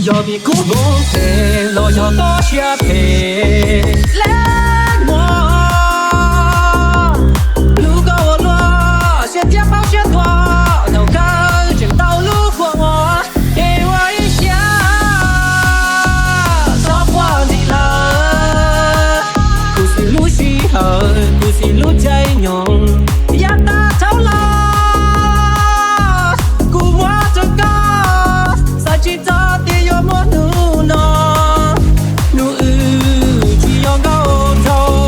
Yog vim kuv hmoov phem los yog koj siab phem, leej muam, hlub koj ua luaj, siab thiab paub siab tuag, thaum kawg tseem tau lub kua muag, es ua ib siab txhob quaj ntxiv lawm. Kuv xwb lub sij hawm, kuv xwb lub caij nyoog, yav tag dhau los kuv muab rau koj, xav tsis txog tias yuav muaj hnub no, hnub wb tsis yog nkauj nraug.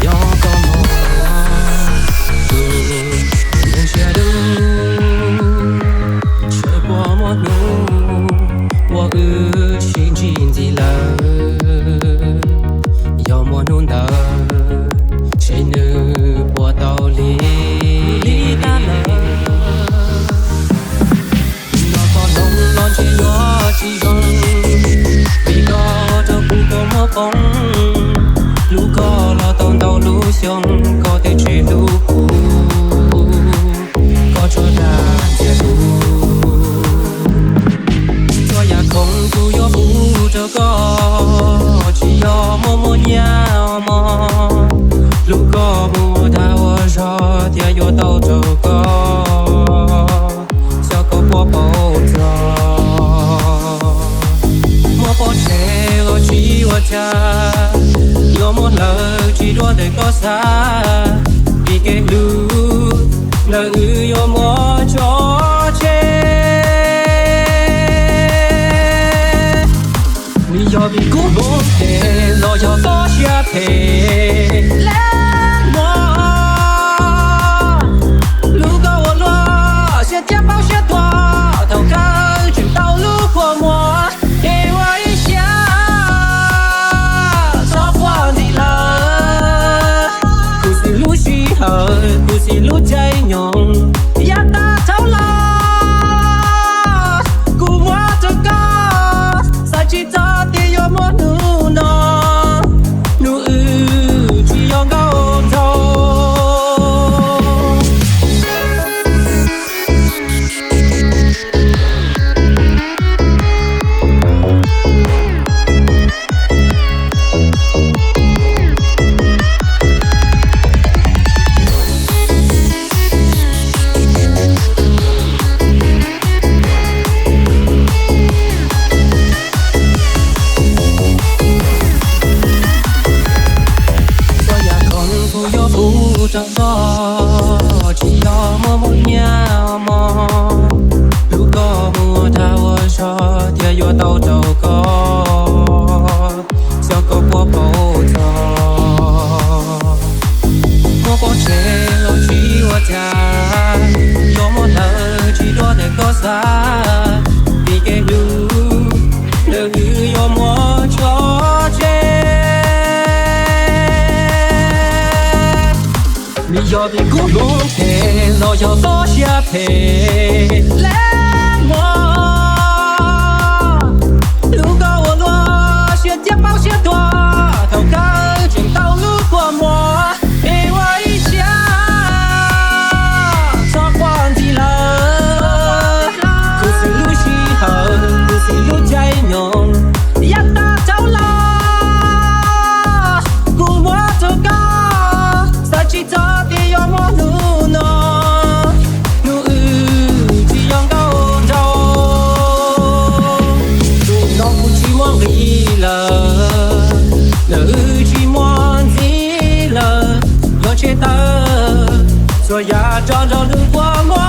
Yog koj mog, kuv siab dub, seb puas muaj hnub uas wb sib ntsib ntxiv lawm. Yog muaj hnub ntawd, seb nws puas tau lig lig tag lawm. Hnub no koj hloov los ntshe yuav tsis zoo, vim koj ua rau kuv kua muag poob. Hlub koj los tau ntau lub xyoo, koj twb tsis hlub kuv, koj tsuas dag ntxias kuv. Txhua yam khoom kuv yuav pub rau koj, tsis yog muaj muaj nyiaj mog. Hlub koj mus dag ua zog thiaj yuav tau rau koj, xyov koj puas paub txog. Muab pov tseg los tsis ua cas, yuav muab hlawv tsis dua ntawm koj xav, vim kev hlub ntawm wb yuav muab tso tseg. Nws yog vim kuv hmoov phem los yog koj siab phem, leej muam, hlub koj ua luaj, siab thiab paub siab tuag, thaum kawg tseem tau lub kua muag, es ua ib siab txhob quaj ntxiv lawm. Kuv xwb lub sij hawm, kuv xwb lub caij nyoog, yav tag dhau los kuv muab rau koj, xav tsis txog tias yuav muaj hnub no, hnub wb tsis yog nkauj nraug. Txhua yam khoom kuv yuav pub rau koj, tsis yog muaj muaj nyiaj mog. Hlub koj mus dag ua zog thiaj yuav tau rau koj, xyov koj puas paub txog. Muab pov tseg los tsis ua cas, yuav muab hlawv tsis dua ntawm koj xav, vim kev hlub ntawm wb yuav muab tso tseg. Nws yog vim kuv hmoov phem los yog koj siab phem, leej muam, hlub koj ua luaj, siab thiab paub siab tuag, thaum kawg tseem tau lub kua muag, es ua ib siab txhob quaj ntxiv lawm. Kuv xwb lub sij hawm, kuv xwb lub caij nyoog, yav tag dhau los kuv muab rau koj, xav tsis txog tias yuav muaj hnub no, hnub wb tsis yog nkauj nraug. Tus no kuv tsis muaj nqis lawm, ntawm wb tsis muaj ntxiv lawm, yuav tseg tawm txhua yam tso rau nws kua muag.